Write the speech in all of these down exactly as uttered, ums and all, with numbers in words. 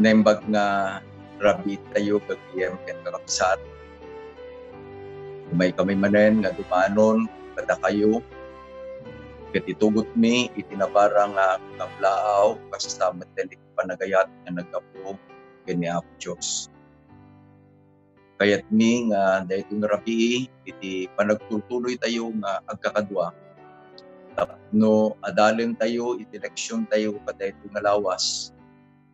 Naimbag nga rabii tayo gagayem ken kakabsat. Umay kami manen nga dumanon kadakayo, ket itugotmi iti nabara nga kablaaw, kasta met ti panagayat nga naggapu ken ni Apo Dios. Kayatmi nga daytoy nga rabii iti panagtultuloy tayo nga agkakadua tapno adalen tayo iti leksion tayo kadaytoy nga lawas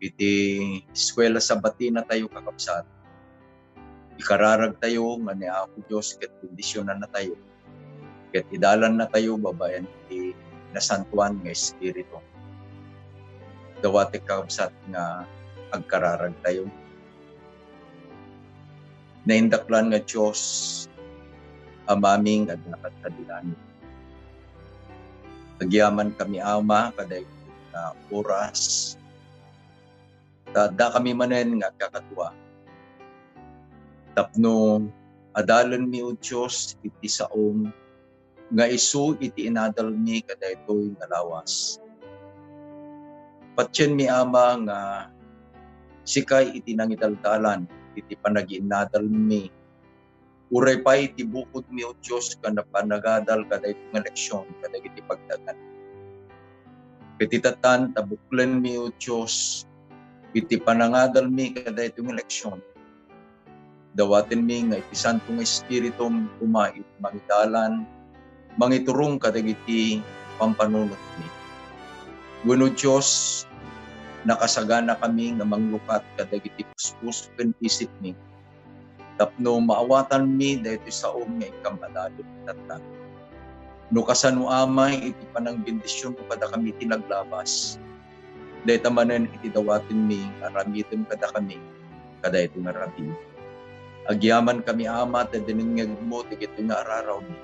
iti eskuela Sabatina tayo, kakabsat. Ikararag tayo nga ni Apo Dios ket bendisionan na tayo ket idalan na tayo babaen iti nasantuan nga Espiritu. Dawatek, kakabsat, nga agkararag tayo. Naindaklan nga Dios, Amami nga adda kadkadi langit. Agyaman kami, Ama, kadaytoy nga oras. Ta adda kami manen nga agkakadua. Tapno adalenmi, O Dios, iti saom nga isu iti inadalmi kadaytoy nga lawas. Patienmi, Ama, nga sikay iti nangidaldalan iti panagiinnadalmi. Uray pay iti bukodmi, O Dios, nga napanagadal kadaytoy nga leksion kadagiti pagtaengan. Ket ita tan ta buklenmi, O Dios, iti panangadalmi kadaytoy nga leksion. Dawatenmi nga iti Santo nga Espiritum koma iti mangidalan, mangiturong kadagiti pampanunotmi. Wenno, Dios, nakasaganakami nga manglukat kadagiti puspuso ken isipmi tapno maawatanmi daytoy saom nga ikam a dalan itatta. No kasano, Ama, iti panangbendisionmo kadakami iti naglabas, dayta manen iti dawatenmi nga aramidem kadakami kadaytoy nga rabii. Agyamankami, Ama, ta dinengngegmo dagitoy nga ararawmi.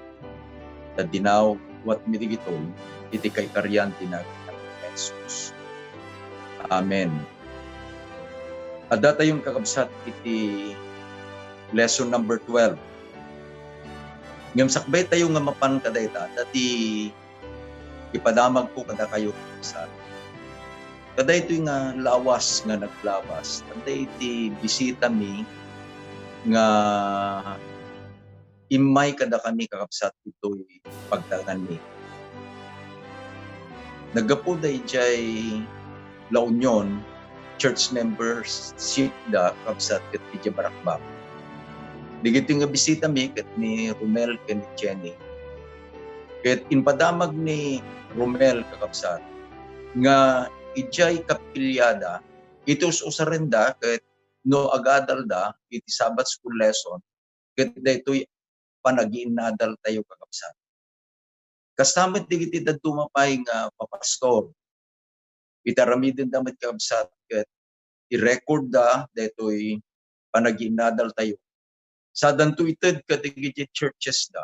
Ta dinawatmi dagitoy iti kaikarian ti nagan ni Jesus. Amen. Adda tayon, kakabsat, iti lesson number twelve. Ngem sakbay tayo nga mapan kadayta, adda ti ipadamagko kadakayo, kakabsat. Kadaytoy nga lawas nga naglabas, adda iti bisitami nga immay kadakami, kakabsat, itoy pagtaenganmi. Naggapuda idiay La Union, church membership da, kakabsat, ket idiay Baracbac. Dagitoy nga bisitami ket ni Romel ken ni Jenny. Ket impadamag ni Romel, kakabsat, nga idiay kapiliada, iti us-usarenda ket no agadalda iti Sabbath school lesson, ket daytoy panagiinnadaltayo, kakabsat. Kasta met dagiti dadduma pay nga papastor, iti aramidenda met, kakabsat, ket i-record da daytoy panagiinnadaltayo. Sadanto ited kadagiti churches da.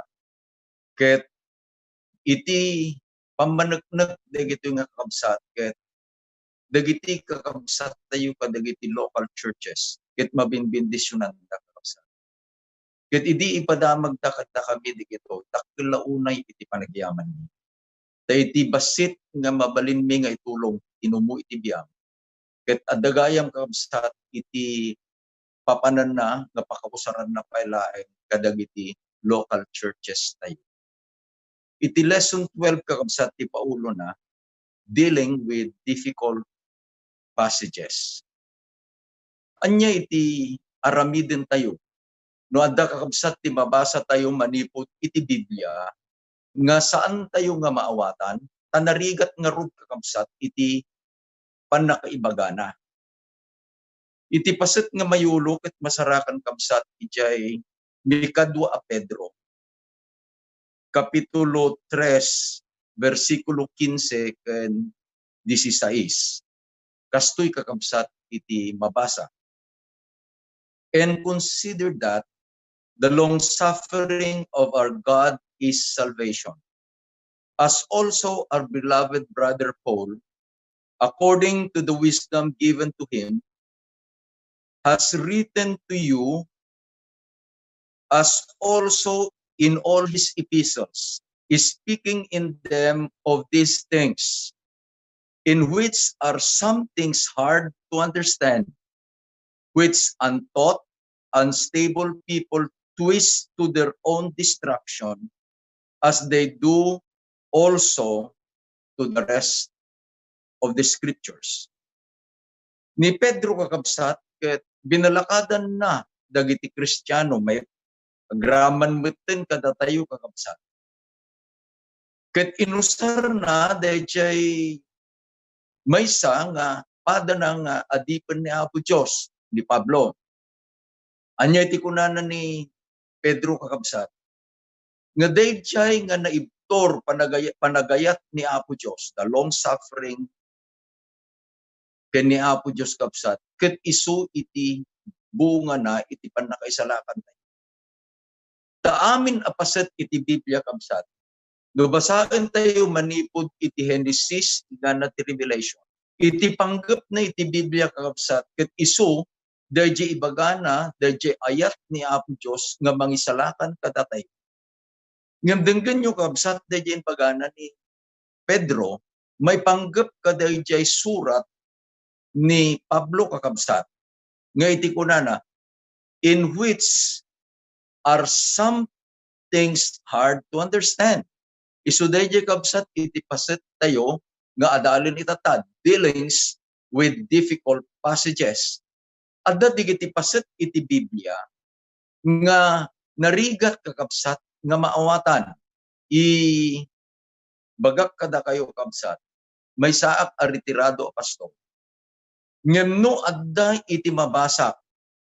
Ket iti pammaneknek dagitoy nga kakabsat ket dagiti kakabsattayo kadagiti local churches ket mabinbendisionanda, kakabsat. Ket idi ipadamagda kadakami dagitoy, dakkel la unay iti panagyamanmi. Ta iti bassit nga mabalinmi nga itulong, inummo iti biag. Ket adda gayam, kakabsat, iti papananna nga pakausaranna pay laeng kadagiti local churches tayo. Iti lesson twelve, kakabsat, ti paulona, dealing with difficult passages. Ania iti aramidentayo no adda, kakabsat, ti mabasatayo manipud iti Biblia nga saantayo nga maawatan, ta narigat ngarud, kakabsat, iti pannakaibagana. Iti paset nga mayulo ket masarakan, kabsat, idiay mikadua a Pedro, Kapitulo tres, bersikulo kinse ken disisais. Kastoy, kakabsat, iti mabasa. And consider that the long suffering of our God is salvation, as also our beloved brother Paul, according to the wisdom given to him, has written to you, as also in all his epistles, speaking in them of these things, in which are some things hard to understand, which untaught, unstable people twist to their own destruction, as they do also to the rest of the scriptures. Ni Pedro, kakabsat, ket binalakadanna dagiti Kristiano, may agraman metten kadatayo, kakabsat. Ket inusarna daydiay maysa nga padana nga adipen ni Apo Dios, ni Pablo. Ania iti kunana ni Pedro, kakabsat? Nga daydiay nga naibtur panagay-, panagayat ni Apo Dios, the long suffering ken ni Apo Dios, kabsat, ket isu iti bungana iti pannakaisalakan. Ta amin a paset iti Biblia, kabsat, no basaentayo manipud iti Genesis inggana ti Revelation, iti panggepna iti Biblia, kakabsat, ket isu daydiay ibagana, daydiay ayat ni Apo Dios nga mangisalakan kadatayo. Ngem denggenyo, kabsat, daydiay imbagana ni Pedro, maipanggep kadaydiay surat ni Pablo, kakabsat, nga iti kunana, "In which are some things hard to understand." Isu daydiay, kabsat, iti paset tayo nga adalen itatta, dealings with difficult passages. Adda dagiti paset iti Biblia nga narigat, kakabsat, nga maawatan. Ibagak kadakayo, kabsat, maysaak a retirado a pastor. Ngem no adda iti mabasak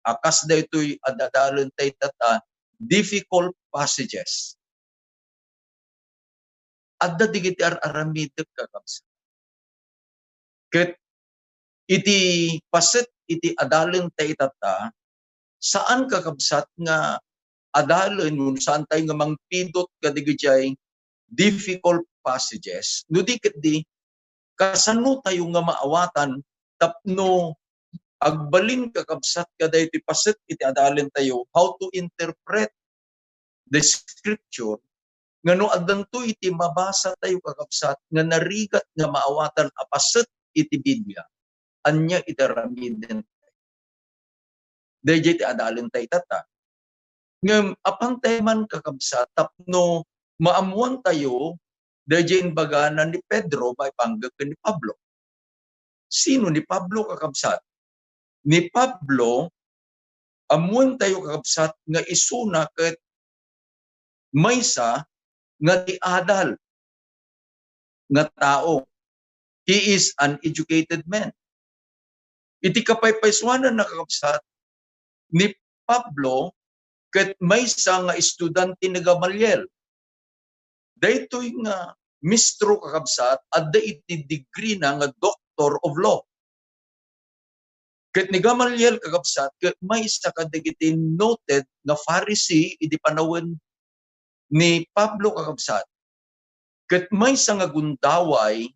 a kas daytoy a adalentayo itatta, difficult passages, adda dagiti ar-aramidek, kakabsat. Ket iti paset iti adalentayo itatta, saan, kakabsat, nga adalen wenno saantayo nga mangpidut kadagiti difficult passages, no di ketdi kasanotayo nga maawatan tapno agbalin, kakabsat, kadaytoy paset iti adalentayo, how to interpret the scripture, nga no addanto iti mabasatayo, kakabsat, nga narigat nga maawatan a paset iti Biblia, ania iti aramiden daydiay ti adalentayo itatta? Ngem apantay man, kakabsat, tapno maammoantayo daydiay imbagana ni Pedro maipanggep ken ni Pablo. Sino ni Pablo, kakabsat? Ni Pablo, ammoentayo, kakabsat, nga isuna ket maysa nga di adal nga tao. He is an educated man. Iti kapaypaysuananna, kakabsat, ni Pablo ket maysa nga estudiante ni Gamaliel. Daytoy nga mistro, kakabsat, adda iti degree na nga Doctor of Law. Ket ni Gamaliel, kakabsat, ket maysa kadagiti noted nga Pharisee idi panawen ni Pablo, kakabsat. Ket maysa nga gundaway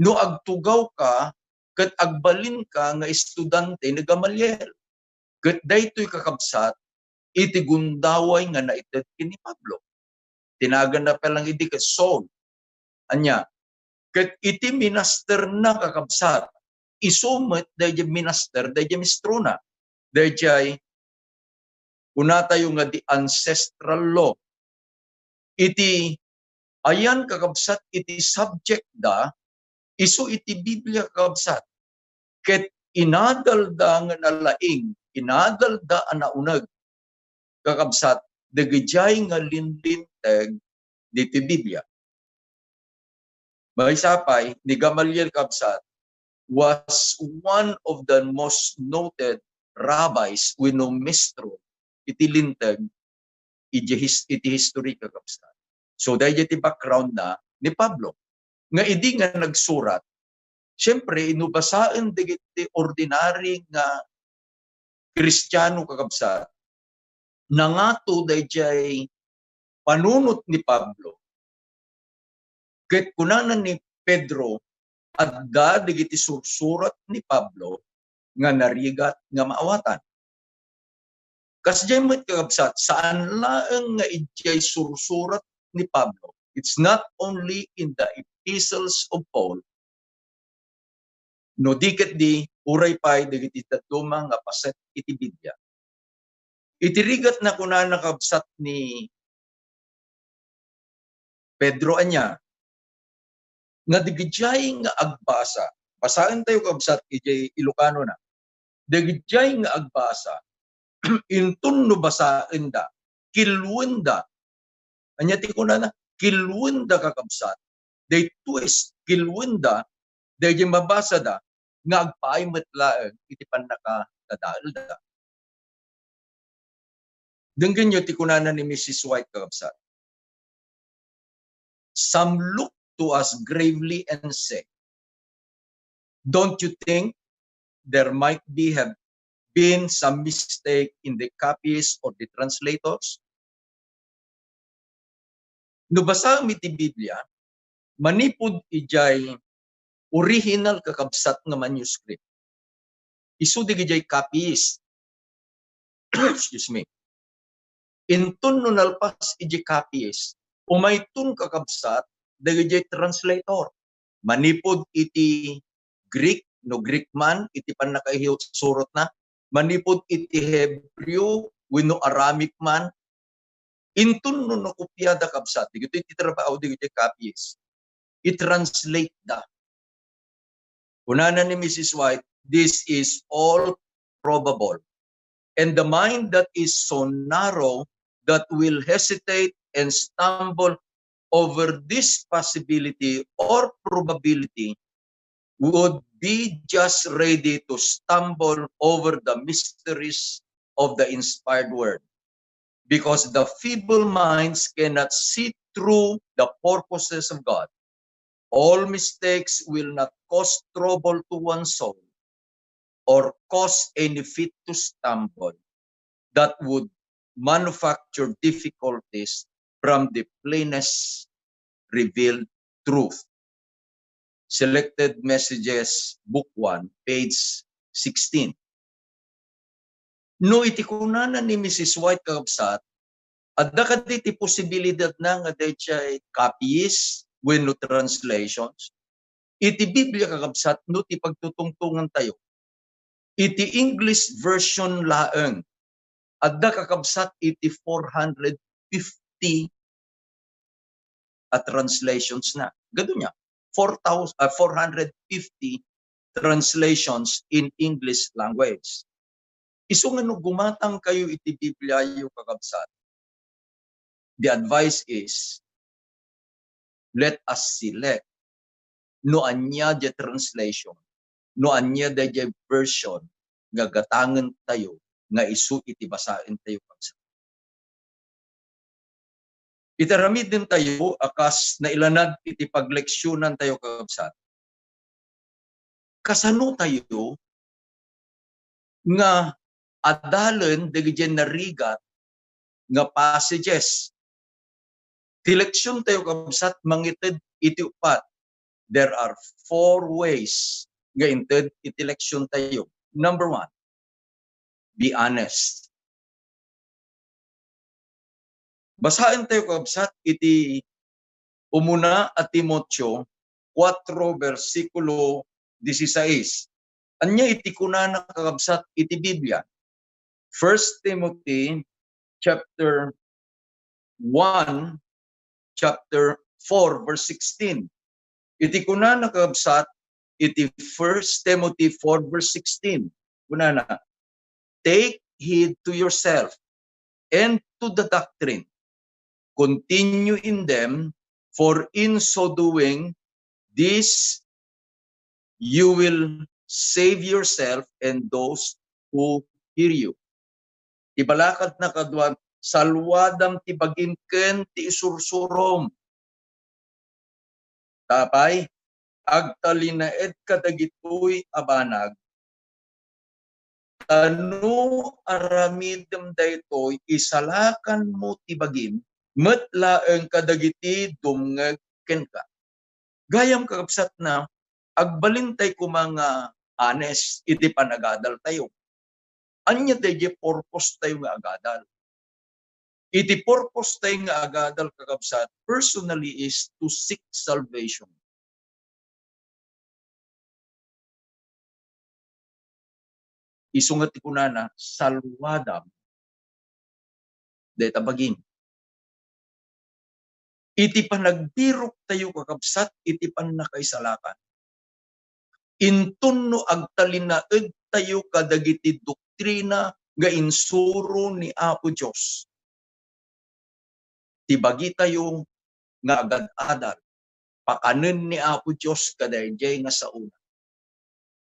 no agtugawka ket agbalinka nga estudiante ni Gamaliel. Ket daytoy, kakabsat, iti gundaway nga naited ken ni Pablo. Ti naganna pay lang idi ket Saul. Ania? Ket iti minasterna, kakabsat, isu met daydiay minaster daydiay mistrona. Daydiay kunatayo nga the ancestral law. Iti ayan, kakabsat, iti subject da, isu iti Biblia, kakabsat. Ket inadalda nga nalaing, inadalda a nauneg, kakabsat, dagijay nga linlinteg ditoy Biblia. Maysa pay, ni Gamaliel, kabsat, was one of the most noted rabbis wenno mistro iti linteg iti his-, iti history, kakabsat. So, daydiay ti background na ni Pablo. Nga idi nga nagsurat, siyempre, no basaen dagiti ordinary nga Kristiano, kakabsat, nangato daydiay panunot ni Pablo. Ket kunana ni Pedro, adda dagiti sursurat ni Pablo nga narigat nga maawatan. Kasdiay met, kakabsat, saan laeng nga idiay sursurat ni Pablo. It's not only in the epistles of Paul, no di ketdi uray pay dagiti dadduma nga paset iti Biblia. Iti rigatna, kunana, kabsat, ni Pedro, ania, nga dagidiay nga agbasa, basaentayo, kabsat, idiay Ilocano na. Dagidiay nga agbasa, inton no basaenda, kilwenda. Ania ti kunana? Kilwenda, kakabsat. Daytoy is kilwenda, daydiay mabasada, nga agpaay met laeng iti pannakadadaelda. Denggenyo ti kunana ni Missus White, kakabsat. Some look to us gravely and say, "Don't you think there might be have been some mistake in the copies or the translators?" No basaem iti Biblia, manipud idiay original, kakabsat, nga manuscript, isu dagidiay copies. Excuse me. Inton no nalpas idiay copies, umayton, kakabsat, dagidiay translator. Manipud iti Greek, no Greek man iti pannakaisurotna, manipud iti Hebreo wenno Aramaic man, inton no nakopiada, kabsat, dagitoy ti trabaho dagiti copies. I-translate da. Kunana ni Missus White, "This is all probable. And the mind that is so narrow that will hesitate and stumble over this possibility or probability would be just ready to stumble over the mysteries of the inspired word, because the feeble minds cannot see through the purposes of God. All mistakes will not cause trouble to one's soul or cause any feet to stumble that would manufacture difficulties from the plainest revealed truth." Selected Messages, Book one, page sixteen. No iti kunana ni Missus White, kakabsat, adda kadi ti posibilidadna nga daydiay copies wenno translations? Iti Biblia, kakabsat, no ti pagtutungtongantayo, iti English version laeng, adda, kakabsat, iti four hundred fifty a translations na. Gadu niya, four thousand, ah, four hundred fifty translations in English language. Isu nga no gumatangkayo iti Bibliayo, kakabsat, the advice is, let us select no ania diay translation, no ania daydiay version nga gatangentayo nga isu iti basaentayo, kabsat. Iti aramidentayo a kas nailanad iti pagleksionantayo, kakabsat, kasanotayo nga adalen dagiti narigat nga passages? Ti leksiontayo, kabsat, mangited iti uppat. There are four ways nga inted iti leksiontayo. Number one, be honest. Basaentayo, kabsat, iti umuna a Timoteo kuatro, bersikulo dieciséis. Ania iti kunana, kakabsat, iti Biblia? First Timothy chapter one, chapter four, verse sixteen. Iti kunana, kakabsat, iti First Timothy four, verse sixteen, kunana, "Take heed to yourself and to the doctrine. Continue in them, for in so doing, this you will save yourself and those who hear you." Ibalakadna kaduam, "Saluadam ti bagim ken ti isursurom." Ta apay, agtalinaed kadagitoy a banag, ta no aramidem daytoy, isalakanmo ti bagim met laeng kadagiti dumngeg kenka. Gayam, kakabsatna, agbalintay koma nga honest iti panagadaltayo. Ania daydiay purpose tayo nga agadal? Iti purpose tayo nga agadal, kakabsat, personally, is to seek salvation. Isu nga ti kunana, "Saluadam dayta bagim." Iti panagbiroktayo, kakabsat, iti pannakaisalakan, inton no agtalinaedtayo kadagiti doktrina nga insuro ni Apo Dios, ti bagitayo nga agad-adal, pakanen ni Apo Dios kadaydiay nga saona.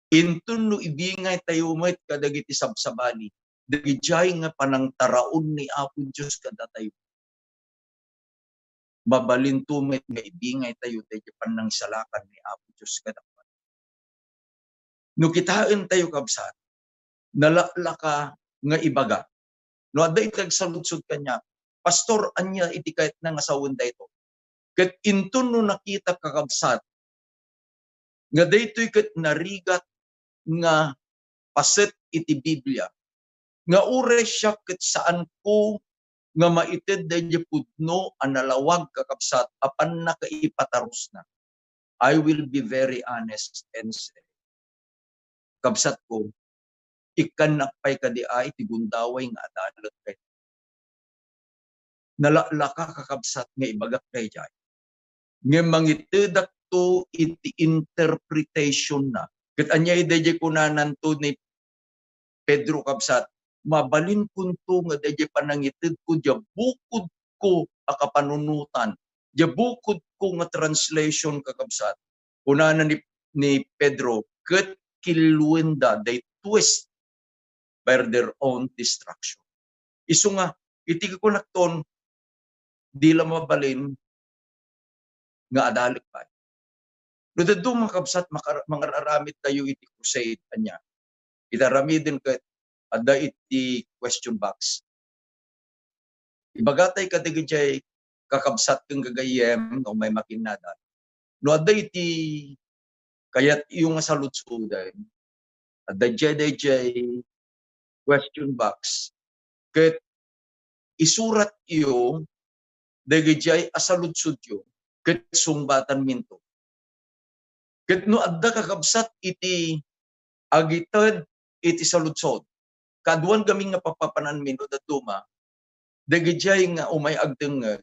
Inton no ibingaytayo met kadagiti sabsabali, dagidiay nga panangtaraon ni Apo Dios kadatayo, mabalinto met nga ibingaytayo daydiay pannangsalakan ni Apo Dios kadakuada. No kitaentayo, kabsat, nalaklaka nga ibaga. No adda iti agsaludsod kaniak, "Pastor, ania iti kayatna nga sawen daytoy?" Ket inton no nakita, kakabsat, nga daytoy ket narigat nga paset iti Biblia, nga uray siak ket saanko nga maited daydiay pudno a nalawag, kakabsat, a pannakaipatarusna, I will be very honest and say, kabsatko, ikkannak pay kadi a iti gundaway nga adalek kay nalaklaka, kakabsat, nga ibagak daydiay. Ngem mangitedakto iti interpretation na. Ket ania daydiay kunananto ni Pedro, kabsat? Mabalinkonto nga daydiay panangitedko, diay bukodko a kapanunotan, diay bukodko nga translation, kakabsat. Kunana ni, ni Pedro, ket killuenda, they twist for their own destruction. Isu nga, iti kunakton, di la mabalin nga adalek pay. No dadduma, kabsat, makar-, mangararamidtayo iti crusade, ania? Iti aramiden ket adda iti question box. Ibagatay kadagiti kakabsat ken gagayyem nga umay makinnadal. No adda iti kayatyo nga saludsoden, adda daydiay question box, ket isuratyo dagiti a saludsodyo, ket sungbatanminto. Ket no adda, kakabsat, iti agited iti saludsod, kaduan gamin nga papapananmi no dadduma, dagiti nga umay agdengngeg,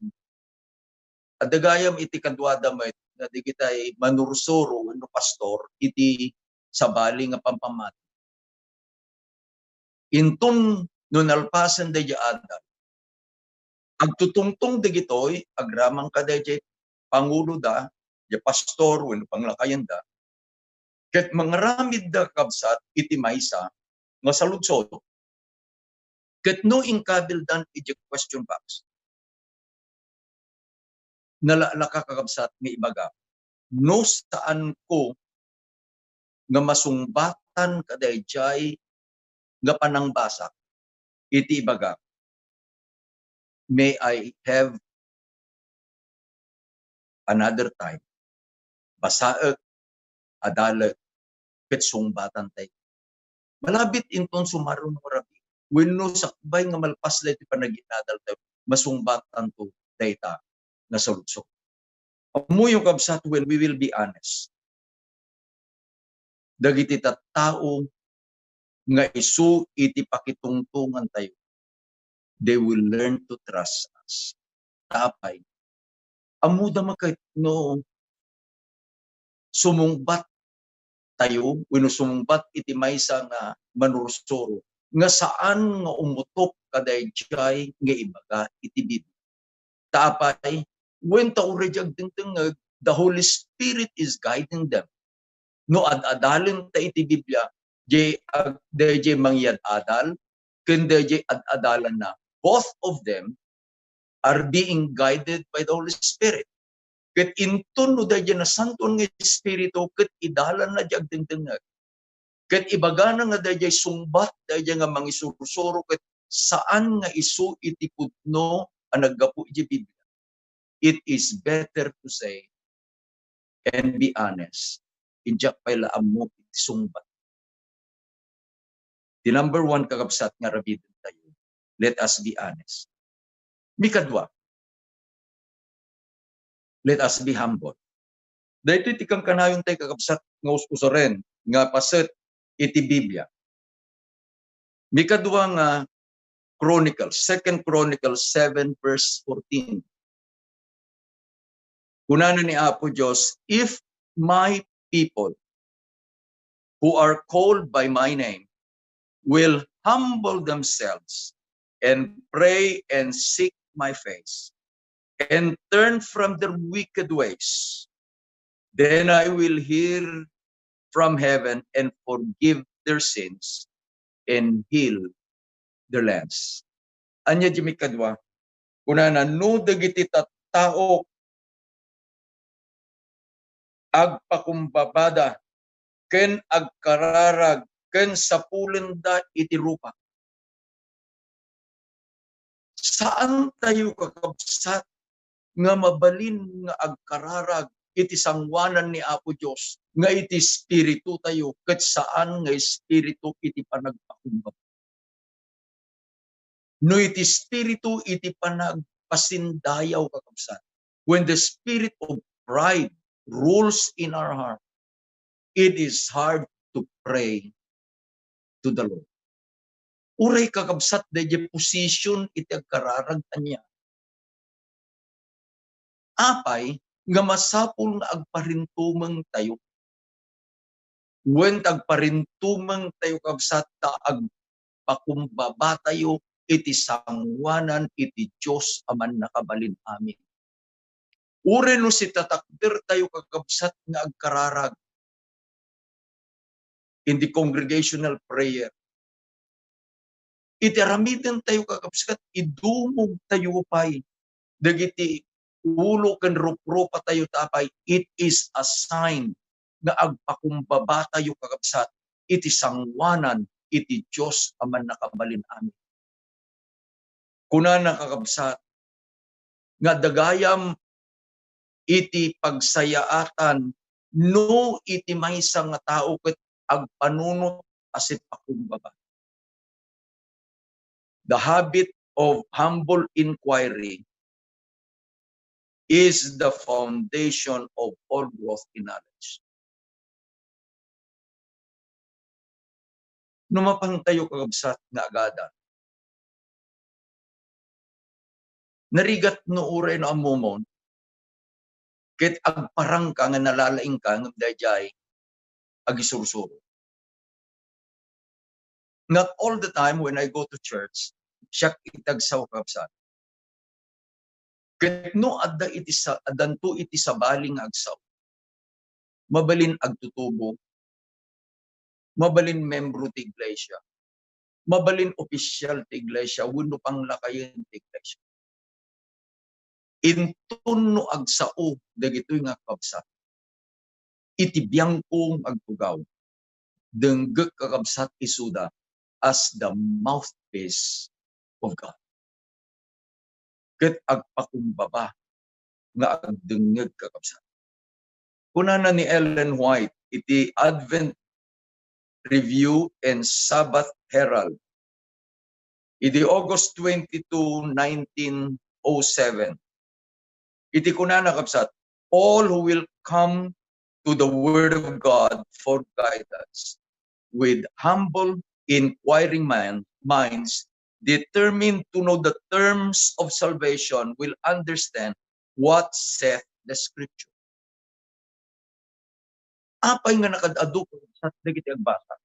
adda gayam iti kaduada met nga dagiti manursuro wenno pastor iti sabali nga pampammati. Inton no nalpasen daydiay adal, agtutungtong dagitoy agraman kadaydiay panguloda, diay pastor wenno panglakayenda, ket mangaramidda, kabsat, iti maysa nga saludsod. Ket no inkabildan iti question box, nalaklaka, kakabsat, nga ibaga, no saanko nga masungbatan kadaydiay nga panangbasa iti ibaga, "May I have another time? Basaek, adalek, ket sungbatantay." Malabit inton sumaruno nga rabii wenno sakbay nga malpas daytoy panaginnadaltayo, masungbatanto dayta nga saludsod. Ammoyo, kabsat, when we will be honest, dagiti tattao nga isu iti pakitungtongantayo, they will learn to trust us. Ta apay, ammoda maket no sumungbat tayo wenno sumungbat iti maysa nga manursuro nga saan nga umutop kadaydiay nga ibaga iti Biblia. Ta apay, wen ta uray diay agdengdengngeg, the Holy Spirit is guiding them. No ad-adalenta iti Biblia, diay ag-, daydiay mangyad-adal ken daydiay ad-adalanna, both of them are being guided by the Holy Spirit. Ket inton no daydiay Nasantoan nga Espiritu ket idalanna diay agdengdengngeg, ket ibagana nga daydiay sungbat, daydiay nga mangisursuro ket saan nga isu iti pudno a naggapu iti Biblia, it is better to say and be honest. Diak pay la ammo iti sungbat. Ti number one, kakabsat, nga aramidentayo, let us be honest. Mikadua, let us be humble. Daytoy ti kankanayon tay, kakabsat, nga us-usaren nga paset iti Biblia. Mikadua nga Chronicles, Second Chronicles seven verse fourteen. Kunana ni Apo Dios, "If my people who are called by my name will humble themselves and pray and seek my face and turn from their wicked ways, then I will hear from heaven and forgive their sins and heal their lands." Ania diay mikadua? Kunana, no dagiti tattao agpakumbabada ken agkararag ken sapulenda iti rupa. Saan tayo, kakabsat, nga mabalin nga agkararag iti sangoanan ni Apo Dios nga iti espiritu tayo, ket saan nga espiritu iti panagpakumbaba. No iti espiritu iti panagpasindayaw, kakabsat, when the spirit of pride rules in our heart, it is hard to pray to the Lord. Uray, kakabsat, daydiay position iti agkararag ania. Apay nga masapul nga agparintumeng tayo? Wen, agparintumeng tayo, kabsat, ta agpakumbaba tayo iti sangoanan iti Dios a Mannakabalin-amin. Uray no sitatakder tayo, kakabsat, nga agkararag in the congregational prayer, iti aramiden tayo, kakabsat, idumog tayo pay dagiti ulo ken ruprupa tayo, ta apay, it is a sign nga agpakumbaba tayo, kakabsat, iti sangoanan iti Dios a Mannakabalin-amin. Kunana, kakabsat, nga adda gayam iti pagsayaatan no iti maysa nga tao ket agpanunot a sipakumbaba. The habit of humble inquiry is the foundation of all growth in knowledge. No mapantayo, kakabsat, nga agada, narigat no uray no ammomon, ket agparangka nga nalalaingka ngem daydiay agisursuro. Not all the time when I go to church, siak iti agsao, kakabsat. Ket no adda iti sa-, addanto iti sabali nga agsao, mabalin agtutubo, mabalin membro ti iglesia, mabalin opisyal ti iglesia, wenno panglakayen ti iglesia. Inton no agsao dagitoy nga kabsat, iti biangko nga agtugaw, denggek, kakabsat, isuda as the mouthpiece of God. Ket agpakumbaba nga agdengngeg, kakabsat. Kunana ni Ellen White iti Advent Review and Sabbath Herald, iti August twenty-two, nineteen oh seven. Iti kunana, kabsat, "All who will come to the Word of God for guidance with humble, inquiring mind, minds, determined to know the terms of salvation, will understand what saith the Scripture." Apay nga nakaad-adu, kakabsat, dagiti agbasa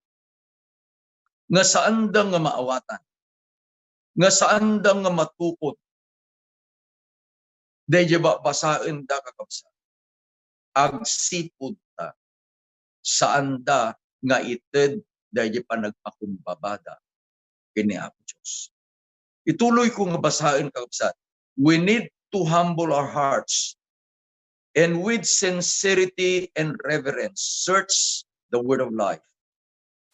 nga saanda nga maawatan, nga saanda nga matukod daydiay babasaenda, kakabsat? Agsipud ta saanda nga ited daydiay panagpakumbabada ken ni Apo Dios. Ituloyko nga basaen, kakabsat. We need to humble our hearts and with sincerity and reverence search the word of life.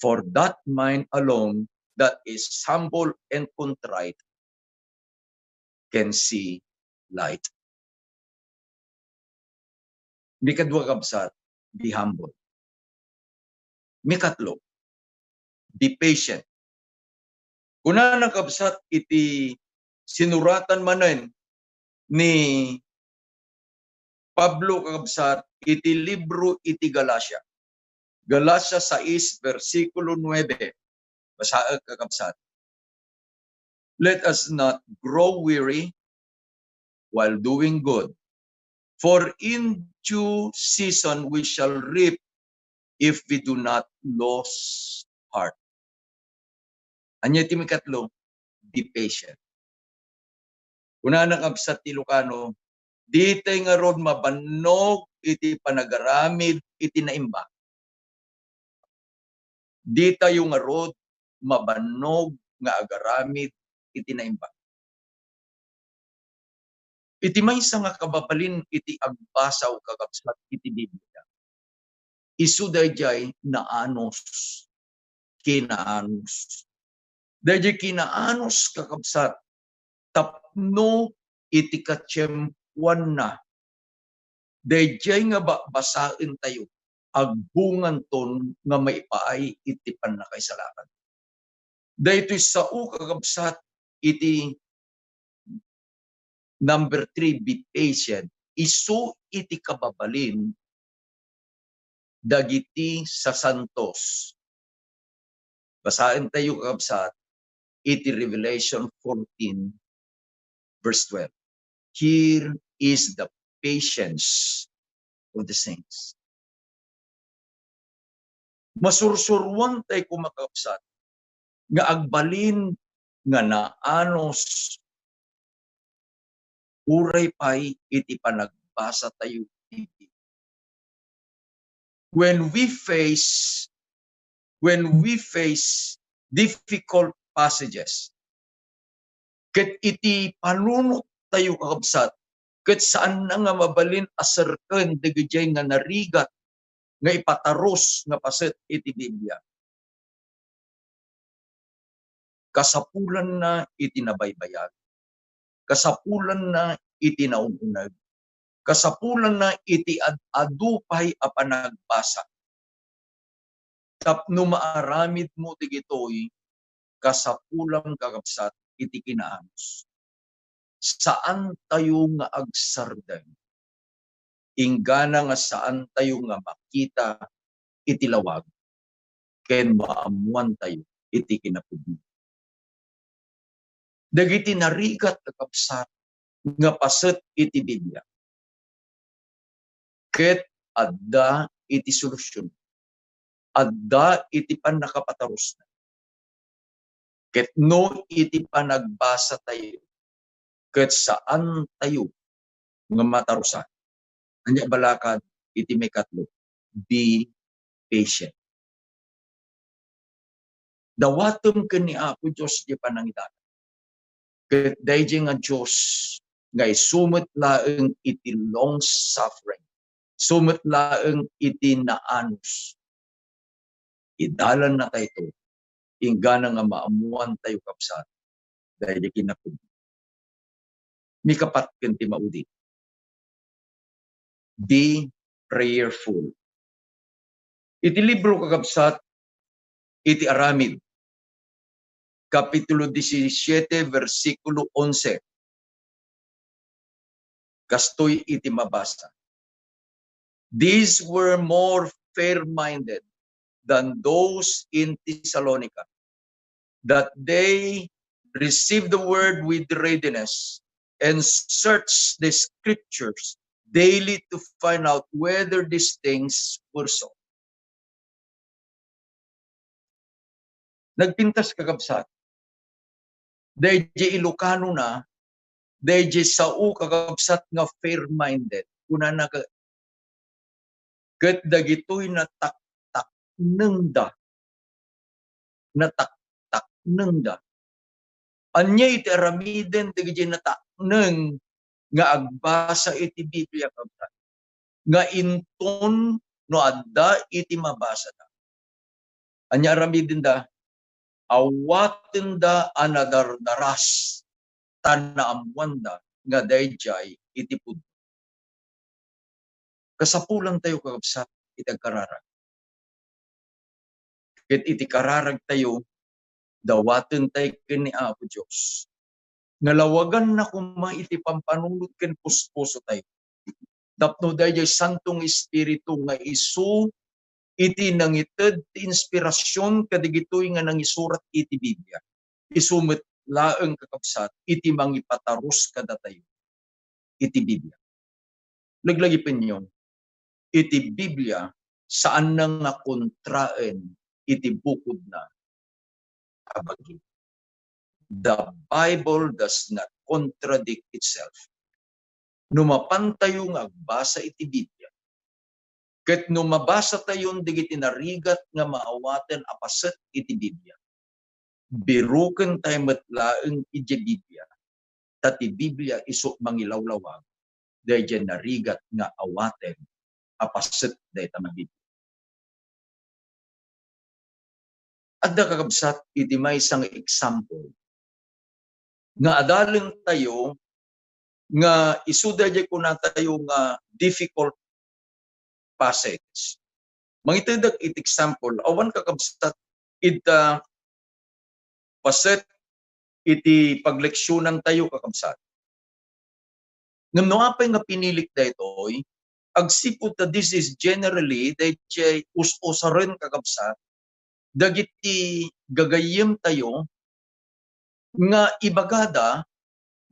For that mind alone that is humble and contrite can see light. Mikadua, kabsat, be humble. Mikatlo, be patient. Kunana, kabsat, iti sinuratan manen ni Pablo, kakabsat, iti libro iti Galacia. Galacia sais, bersikulo nuebe. Basaek, kakabsat. Let us not grow weary while doing good, for in due season we shall reap if we do not lose heart. Ania ti mikatlo? Be patient. Kunana kabsat ti Ilocano, ditay ngarud mabannog iti panagaramid iti naimbag. Ditayo ngarud mabannog nga agaramid iti naimbag. Iti maysa nga kababalin iti agbasa o kakabsat iti Biblia, isu daydiay naanus, kinaanus. Daydiay kinaanus, kakabsat, tapno iti katiempuanna, daydiay nga babasaentayo, agbunganton nga maipaay iti pannakaisalakan. Daytoy sao, kakabsat, iti number three, be patient. Isu iti kababalin dagiti sasantos. Basaentayo, kakabsat, iti Revelation fourteen, verse twelve. Here is the patience of the saints. Masursuroantay koma, kakabsat, nga agbalin nga naanus uray pay iti panagbasatayo iti. When we face, when we face difficult passages, ket iti panunottayo, kakabsat, ket saanna nga mabalin a serken dagijay nga narigat nga ipatarus nga paset iti Biblia. Kasapulanna iti nabaybayag. Kasapulanna iti naun-uneg. Kasapulanna iti ad-adu pay a panagbasa. Tapno maaramidmo dagitoy, kasapulam, kakabsat, iti kinaanus. Saantayo nga agsardeng. Inggana nga saantayo nga makita iti lawag ken maammoantayo iti kinapudno. Dagiti narigat, kakabsat, nga paset iti Biblia ket adda iti solusyon, adda iti pannakapatarusna. Ket no iti panagbasatayo, ket saantayo nga matarusan. Ania balakad iti maikatlo? Be patient. Dawatem ken ni Apo Dios diay panangidalan. Ket daydiay nga Dios nga isu met laeng iti long suffering, isu met laeng iti naanus, idalannatayto, inggana nga maammoantayo, kabsat, daydiay kinapudno. Mikapat ken ti maudi, be prayerful. Iti libro, kakabsat, iti Aramid, Kapitulo disisiete, bersikulo onse. Kastoy iti mabasa, "These were more fair-minded than those in Thessalonica, that they received the word with readiness and searched the scriptures daily to find out whether these things were so." Nagpintas, kakabsat, daydiay Ilocano na, daydiay sao, kakabsat, nga fair-minded. Kunana ka-, ket dagitoy nataktaknengda. Nataktaknengda. Ania iti aramiden dagiti natakneng nga agbasa iti Biblia, kabsat? Nga inton no adda iti mabasada, ania aramidenda? Awatenda a nadardaras, ta naammoanda nga daydiay iti pudno. Kasapulantayo, kakabsat, iti agkararag. Ket iti kararagtayo, dawatentay ken ni Apo Dios nga lawaganna koma iti pampanunot ken puspusotayo. Tapno daydiay Santo nga Espiritu nga isu iti nangited ti inspirasion kadagitoy nga nangisurat iti Biblia, isu met laeng, kakabsat, iti mangipatarus kadatayo iti Biblia. Laglagipenyo, iti Biblia, saanna nga kontraen iti bukodna a bagi. The Bible does not contradict itself. No mapantayo nga agbasa iti Biblia, ket no mabasatayon dagiti narigat nga maawaten a paset iti Biblia, birukentayo met laeng idiay Biblia, ta ti Biblia isu mangilawlawag daydiay narigat nga awaten a paset dayta nga Biblia. Adda, kakabsat, iti maysa nga example nga adalentayo nga isu daydiay kunatayo nga difficult passage. Mangitedak iti example, awan, kakabsat, ita paset iti pagleksionantayo, kakabsat. Ngem no apay nga pinilik daytoy, agsipud ta this is generally daydiay us-usaren, kakabsat, dagiti gagayyemtayo nga ibagada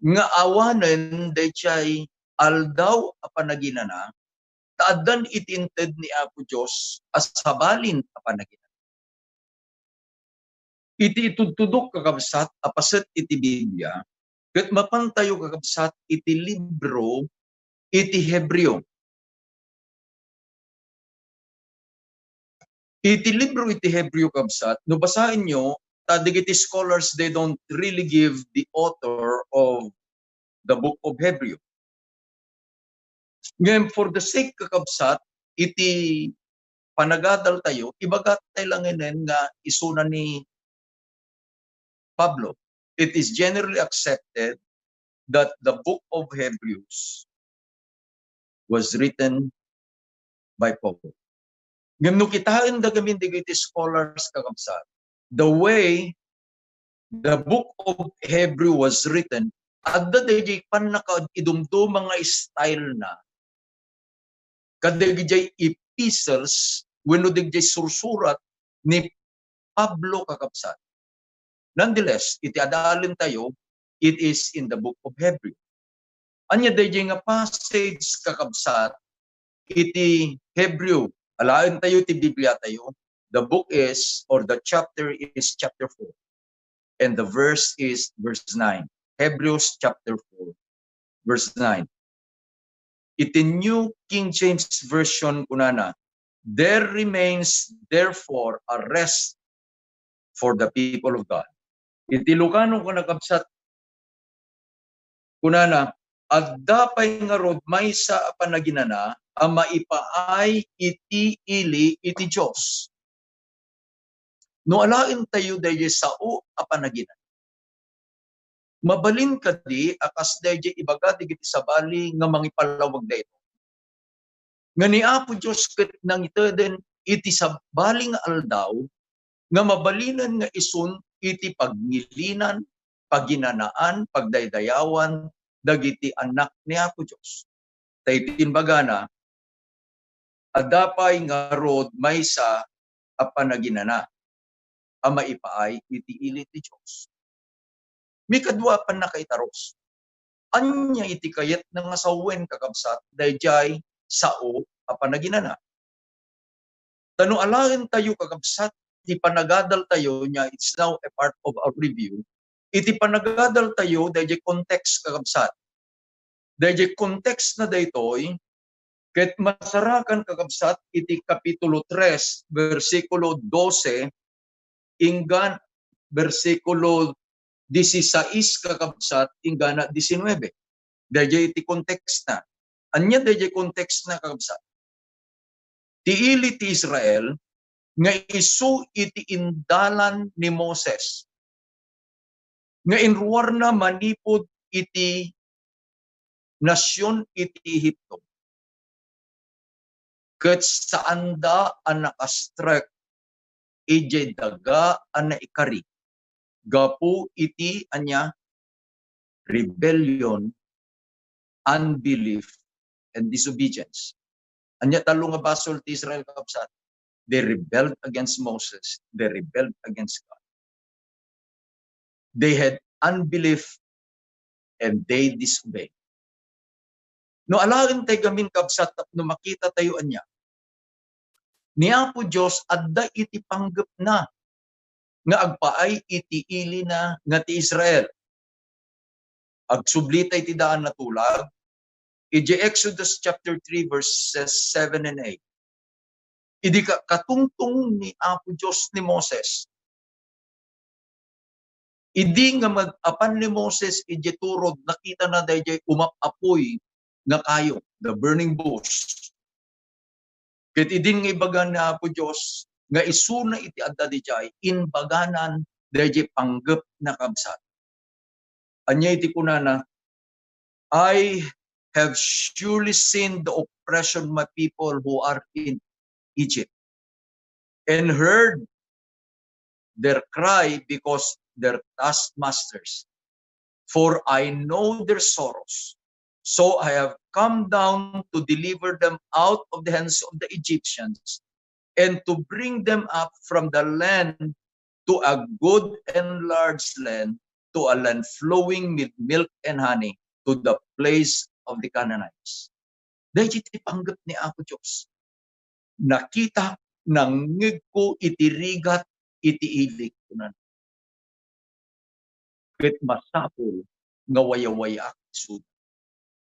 nga awanen daydiay Aldaw a Panaginana, ta addan iti inted ni Apo Dios a sabalin a panaginana. Iti itudtudok, kakabsat, a paset iti Biblia, ket mapantayo, kakabsat, iti libro iti Hebreo. Iti libro iti Hebreo, kabsat, no basaenyo, ta dagiti scholars, they don't really give the author of the book of Hebreo. Ngem for the sake, kakabsat, iti panagadaltayo, ibaga tay langenen nga isuna ni Pablo. It is generally accepted that the book of Hebrews was written by Paul. Ngem no kitaen da gamin dagiti scholars, kakabsat, the way the book of Hebrew was written, adda daydiay pannakaidumduma nga style na kadagijay epistles wenno dagijay sursurat ni Pablo, kakabsat. Nonetheless, iti adalentayo, it is in the book of Hebrew. Ania daydiay nga passage, kakabsat, iti Hebreo? Alaentayo ti Biblia tayo. The book is, or the chapter is chapter four. And the verse is verse nine. Hebrews chapter four, verse nine. Iti New King James Version, kunana, "There remains therefore a rest for the people of God." Iti Ilocano, kakabsat, kunana, "Adda pay ngarud maysa a panaginana a maipaay iti ili iti Dios." No alaentayo daydiay sao a panaginana, mabalin kadi a kas daydiay ibaga dagiti sabali nga mangipalawag daytoy? Nga ni Apo Dios ket nangiteden iti sabali nga aldaw nga mabalinen nga isun iti pagngilinan, paginanaan, pagdaydayawan dagiti annak ni Apo Dios. Ta iti imbagana, adda pay ngarud maysa a panaginana a maipaay iti ili ti Dios. Mikadua a pannakaitarus. Ania iti kayatna nga sawen, kakabsat, daydiay sao a panaginana? Ta no alaentayo, kakabsat, ti panagadaltayo, nia, it's now a part of our review. Iti panagadaltayo, daydiay context, kakabsat. Daydiay context na daytoy, ket masarakan, kakabsat, iti Kapitulo tres, bersikulo dose, inggan bersikulo disisais, kakabsat, inggana disinuebe. Daydiay iti context na. Ania daydiay context na, kakabsat? Ti ili ti Israel nga isu iti indalan ni Moses nga inruarna manipud iti nasion iti Ehipto, ket saanda a nakastrek idiay daga a naikari gapu iti, ania, rebellion, unbelief, and disobedience. Ania tallo nga basol ti Israel, kabsat? They rebelled against Moses. They rebelled against God. They had unbelief, and they disobey. No alaen tay gamin, kabsat, no makita tayo ania, ni Apo Dios adda iti panggepna nga agpaay iti ilina nga ti Israel. Agsubli tay ti daan a tulag, idiay Exodus chapter three, verses seven and eight. Idi ka-, katungtong ni Apo Dios ni Moses, idi nga mad-apan ni Moses idiay turod, nakitana daydiay umap-apoy nga kayo, the burning bush. Ket idin nga ibaga ni Apo Dios nga isuna iti adda didiay, imbaganan daydiay panggepna, kabsat. Ania iti kunana? "I have surely seen the oppression of my people who are in Egypt, and heard their cry because their taskmasters, for I know their sorrows. So I have come down to deliver them out of the hands of the Egyptians, and to bring them up from the land to a good and large land, to a land flowing with milk and honey, to the place of the Canaanites." Daydi ti panggep ni Apo Dios. "Nakita, nangngegko iti rigat iti ili," kunana. "Ket masapul nga wayaway-ak isuda.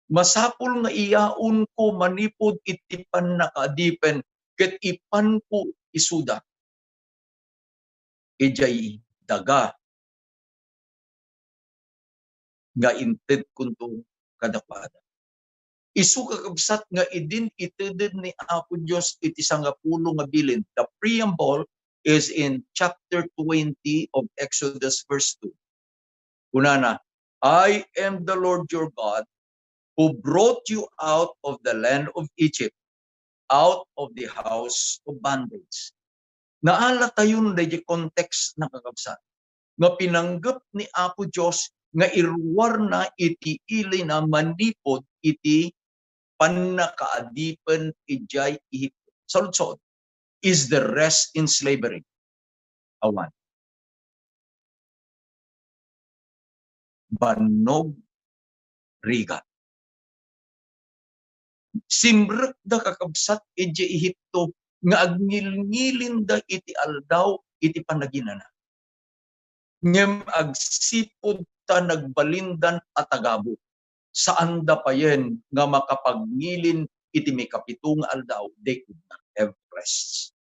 Masapul nga iyaonko manipud iti pannakaadipen ket ipanko isuda idiay daga nga intedkonto kadakuada." Isu, kakabsat, nga idin iteded ni Apo Dios iti sangapulo nga bilin. The preamble is in chapter twenty of Exodus, verse two. Kunana, "I am the Lord your God who brought you out of the land of Egypt, out of the house of bondage." Naalatayon daydi context na, kakabsat, nga pinanggep ni Apo Dios nga iruarna iti ilina manipud iti pannakaadipen idiay Ehipto. Saludsod, is the rest in slavery? Awan. Bannog, rigat. Simrekda, kakabsat, idiay Ehipto nga agngilngilinda iti aldaw iti panaginana. Ngem agsipud ta nagbalindan a tagabu, saanda payen nga makapagngilin iti mikapito nga aldaw, they could not have rest.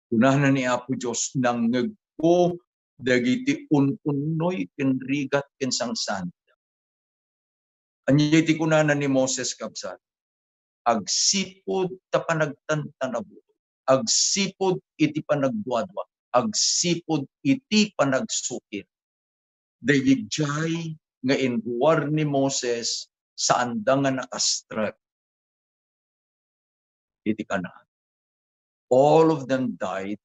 Kunana ni Apo Dios, "Nangngegko dagiti un-unnoy ken rigat ken sangsanit." Ania iti kunana ni Moses, kabsat? Agsipud ta panagtantanabuto, agsipud iti panagduadua, agsipud iti panagsukir. Daydiay nga inruar ni Moses, saanda nga nakastrek iti Canaan. All of them died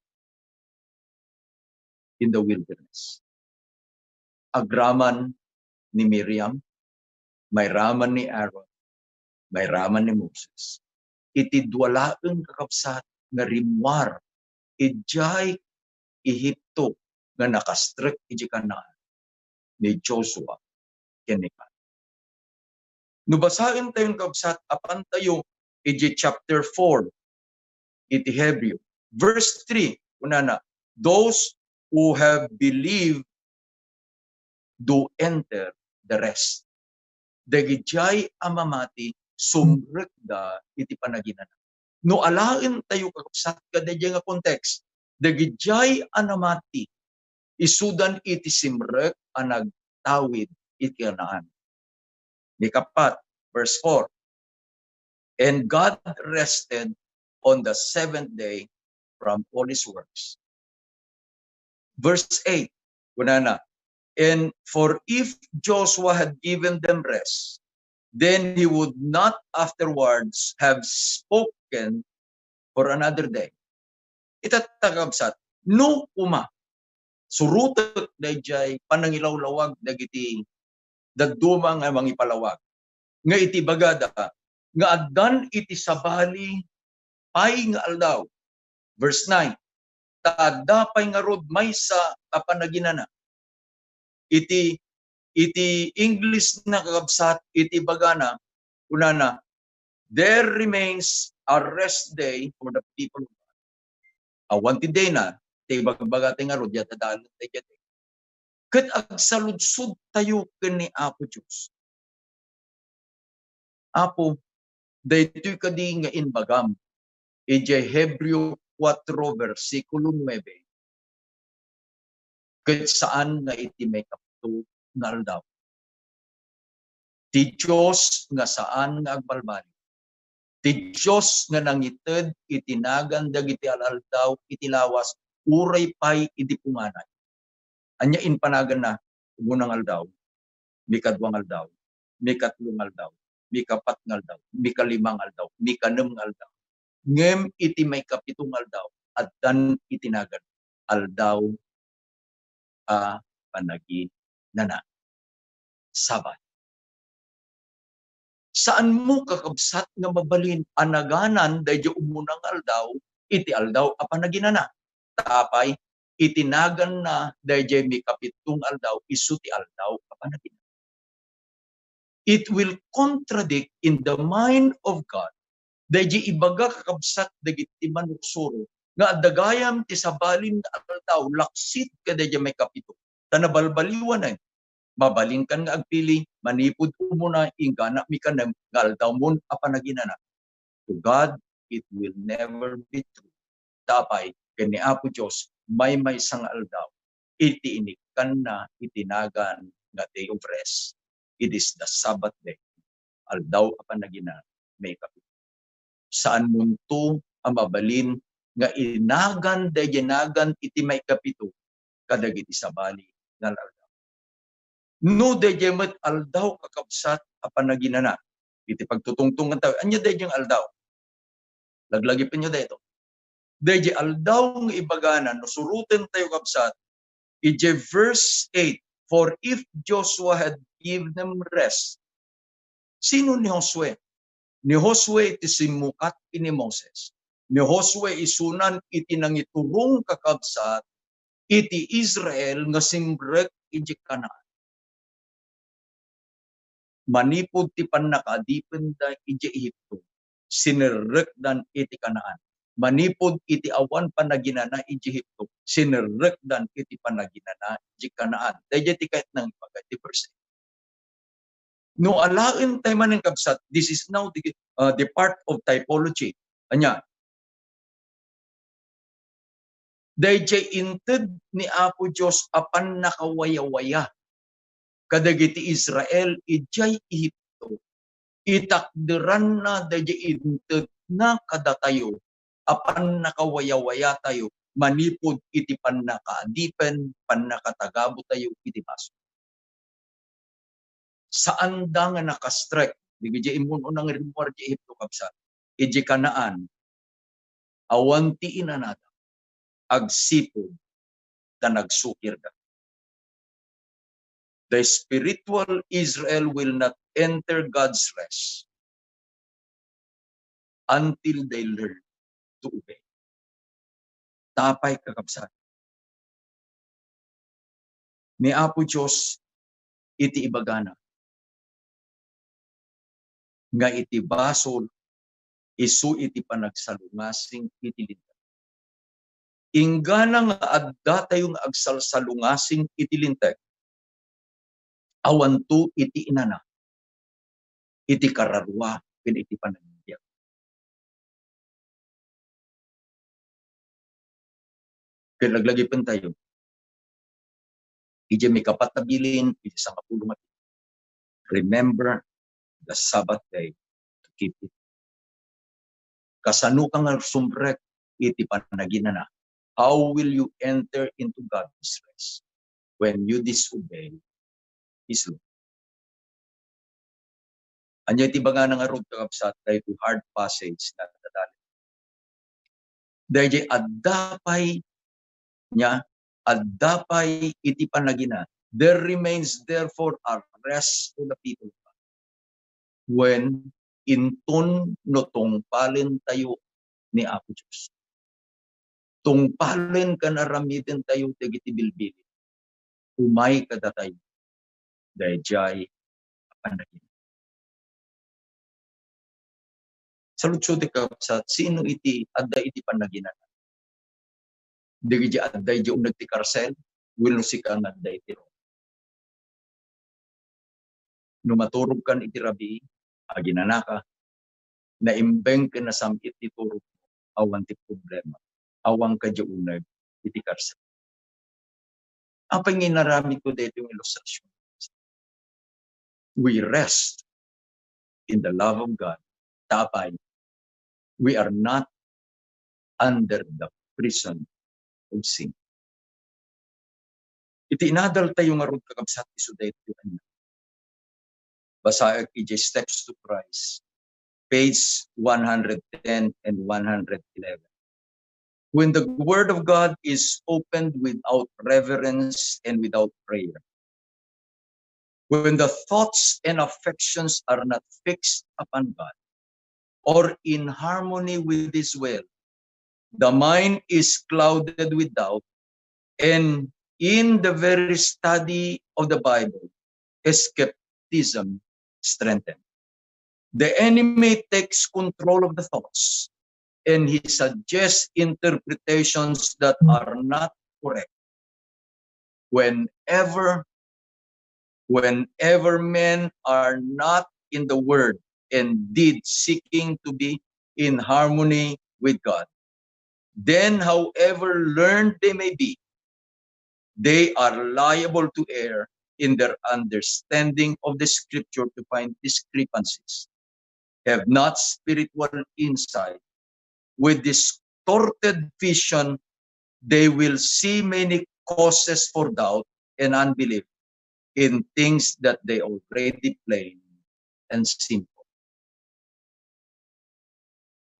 in the wilderness. Agraman ni Miriam, mairaman ni Aaron, mairaman ni Moses. Iti dua laeng, kakabsat, nga rimmuar idiay Ehipto nga nakastrek iti Canaan, ni Joshua ken ni Caleb. No basaentayon, kabsat, apantayo iti chapter four iti Hebreo, verse three, kunana, "Those who have believed do enter the rest." Dagidiay a mamati, sumrekda iti panaginana. No alaentayo, kakabsat, kadaydiay nga context, dagidiay a namati, isudan iti simrek a nagtawid iti Canaan. Ni kapat, verse four, "And God rested on the seventh day from all his works." Verse eight, kunana, "And for if Joshua had given them rest, then he would not afterwards have spoken for another day." Ita, kakabsat, no koma, surotek daydiay panangilawlawag dagiti dadduma nga mangipalawag, nga iti bagada nga addan iti sabali pay nga aldaw. Verse nine, "Ta adda pay ngarud maysa a panaginana." Iti, iti English na, kakabsat, iti bagana, kunana, "There remains a rest day for the people of God." Awan ti dayna, ti ibagbaga ti ngarud, ya dadalen tayo daydiay. Ket agsaludsod tayo ken ni Apo Dios. Apo, daytoy kadi nga imbagam idiay Hebreo kuatro, bersikulo nuebe, ket saan nga iti maikapito nga aldaw. Ti Dios nga saan nga agbalbaliw. Ti Dios nga nangited iti nagan dagiti al-aldaw iti lawas, uray pay idi punganay. Ania impanaganna? Umuna nga aldaw, mikadua nga aldaw, mikatlo nga aldaw, mikapat nga aldaw, mikalima nga aldaw, mikanem nga aldaw. Ngem iti maikapito nga aldaw, addan iti nagan, aldaw a panaginana. Sabat. Saanmo, kakabsat, nga mabalin a naganan daydiay umuna nga aldaw iti aldaw a panaginana. Ta apay, iti naganna daydiay mikapito nga aldaw, isu ti aldaw a panaginana. It will contradict in the mind of God. Daydiay ibaga, kakabsat, dagiti manursuro nga adda gayam ti sabalin nga aldaw laksid kadaydiay maikapito. Ta nabalbaliwanen. Mabalinkan nga agpili, manipud umuna inggana mikanem nga aldawmon a panaginana. To God, it will never be true. Ta apay, ken ni Apo Dios, maymaysa nga aldaw, iti inikkanna iti nagan nga day of rest. It is the Sabbath day. Aldaw a panaginana, maikapito. Saanmonto a mabalin nga inagan daydiay nagan iti maikapito kadagiti sabali nga aldaw. No daydiay met aldaw, kakabsat, a panaginana, iti pagtutungtongan tayo, ania daydiay nga aldaw? Laglagipenyo dayto. Daydiay aldaw nga ibagana, no suroten tayo, kabsat, idiay verse eight, "For if Joshua had given them rest," sino ni Josue? Ni Josue ti simmukat ken ni Moses. Ni Josue isunan iti nangiturong, kakabsat, iti Israel nga simrek idiay Canaan. Manipud ti pannakaadipenda idiay Egipto, sinerrekdan iti Canaan. Manipud iti awan panaginana idiay Egipto, sinerrekdan iti panaginana idiay Canaan. Daydiay ti kayatna nga ibaga ti verse. No alaentayo manen, kabsat, this is now the, uh, the part of typology. Ania? Daydiay inted ni Apo Dios a pannakawayawaya kadagiti Israel idiay Egipto, itakderanna daydiay intedna kadatayo a pannakawayawayatayo manipud iti pannakaadipen, pannakatagabotayo iti basol. Saanda nga nakastrek, dagiti immun-una nga rimmuar idiay Egipto, kabsat, idiay Canaan, awan ti inanada, agsipud ta nagsukirda. The spiritual Israel will not enter God's rest until they learn to obey. Ta apay, kakabsat, ni Apo Dios iti ibagana nga iti basol isu iti panagsalungasing iti Linteg. Inggana nga addatayo nga agsalsalungasing iti Linteg, awanto iti inana, iti kararua, ken iti panagbiag. Ket laglagipentayo, idiay maikapat a bilin, iti sangapulo nga bilin, "Remember the Sabbath day to keep it." Kasano ka nga sumrek iti panaginana? How will you enter into God's rest when you disobey His law? Ania iti bagana ngarud, kakabsat, daytoy hard passage nga adda daydiay? Daydiay adda pay, nia, adda pay iti panagina. "There remains therefore a rest for the people of God." Wen, inton no tungpalentayo ni Apo Dios. Tungpalen ken aramidentayo dagiti bilbilin. umay kadatayo daydiay a panaginana. Saludsodek, kabsat, sino iti adda iti panaginana? Dagiti adda iti uneg ti karsel wenno sika nga adda iti Roma? No maturogkan iti rabii, aginanaka, naimbeng ken nasam-it ti turogmo, awan ti problema, awan kadi uneg iti karsel. Apay nga inaramidko daytoy nga ilustrasyon? We rest in the love of God. Ta apay, we are not under the prison of sin. Iti inadaltayo ngarud, kakabsat, isu daytoy ania. Basaek idiay Steps to Christ, page one hundred ten and one hundred eleven. When the word of God is opened without reverence and without prayer, when the thoughts and affections are not fixed upon God or in harmony with His will, the mind is clouded with doubt, and in the very study of the Bible, skepticism strengthened. The enemy takes control of the thoughts, and he suggests interpretations that are not correct. Whenever, whenever men are not in the word and deed seeking to be in harmony with God, then, however learned they may be, they are liable to err in their understanding of the scripture, to find discrepancies, have not spiritual insight. With distorted vision, they will see many causes for doubt and unbelief in things that they already plain and simple.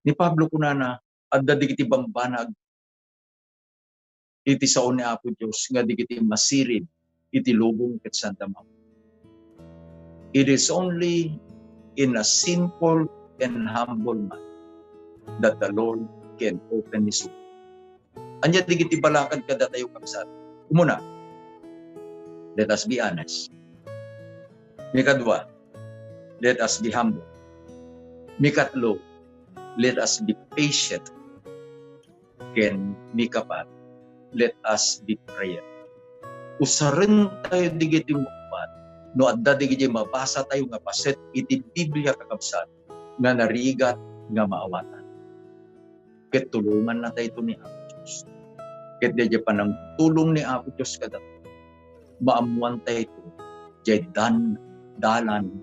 Ni Pablo kunana, adda dagiti bambanag iti sao ni Apo Dios nga dagiti masirib iti lubong ket sanda maawat. It is only in a simple and humble man that the Lord can open his word. Ania dagiti balakad kadatayo, kabsat? Umuna, let us be honest. Mikadua, let us be humble. Mikatlo, let us be patient. Ken mikapat, let us be prayer. Usaren tayo digiti mapan no adda digiti mabasa tayo nga paset iti Biblia, kakabsat, nga narigat nga maawatan. Ket tulonganna tayo ni Apo Dios. Ket daydiay panangtulong ni Apo Dios kadatayo, maammoan tayo diay dan-, dalan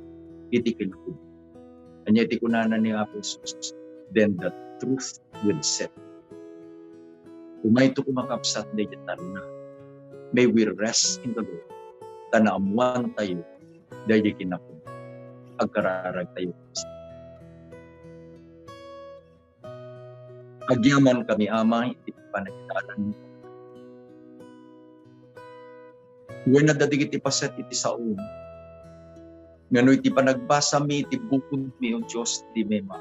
iti kinapudno. Ania ti kunana ni Apo Jesus? "Then the truth will set you." Umayto koma, kabsat, daydiay talna. May we rest in the Lord. Ta naammoan tayo daydiay kinapudno. Agkararag tayo. Agyamankami, Ama, iti panagitanan. Wen, adda dagiti paset iti saom. Ngano iti panagbasami iti bukodmi, O Dios, di mema.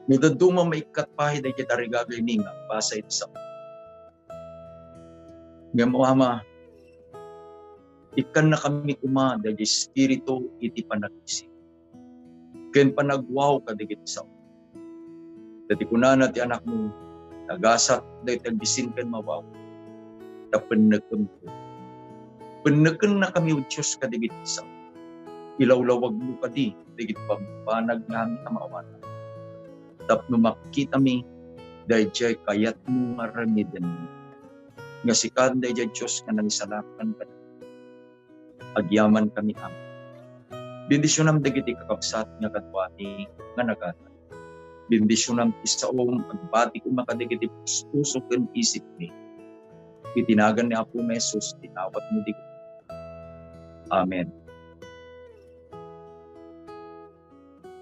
No dadduma, maikkat pay dagiti tarigagaymi nga agbasa iti saom. Ngem, O Ama, ikkannakami koma dagiti espiritu iti panag-isip ken panagwaw kadagiti sao. Ta ti kunana ti Anakmo, "Nagasat daytoy agbisin ken mawaw, ta pennekemto." Pennekennakami, O Dios, kadagiti sao. Ilawlawagmo kadi dagiti bambanag nga amin a maawatan, tapno makitami daydiay kayatmo nga aramiden, nga sika daydiay Dios nga nangisalakan kadatayo. Agyamankami, Ama. Bendisionam dagiti kakabsat nga kaduami nga nagada. Bendisionam ti saom, agbati koma kadagiti pus-, puso ken isipmi. Iti nagan ni Apomi Jesus, dinawatmi dagiti. Amen.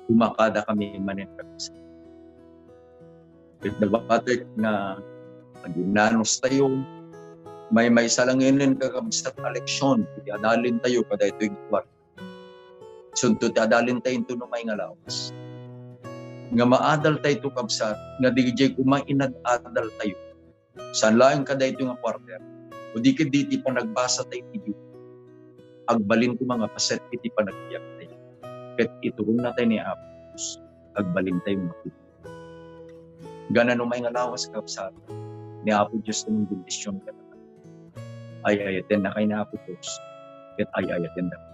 Kumakadakami manen, kakabsat. Ket nabatek nga aginnanos tayo, maymaysa langinen, kakabsat, a leksion iti adalin tayo kadaytoy nga kuarta. Sunto ti adalin tayo inton umay nga lawas. Nga maadal tayo, kakabsat, nga diay koma inad-adal tayo. Saan laeng kadaytoy nga quarter. O di ket di ti panagbasa tayo iti Biblia, agbalin koma nga paset iti panagbiag tayo. Ket iturongna tayo ni Apo Dios, agbalin tayo nga pudno. Ganan umay nga lawas, kabsat, ni Apo Dios ti mangbendision kadakayo. Ay-ayatennak ni Apo Dios, ket ay-ayatendak.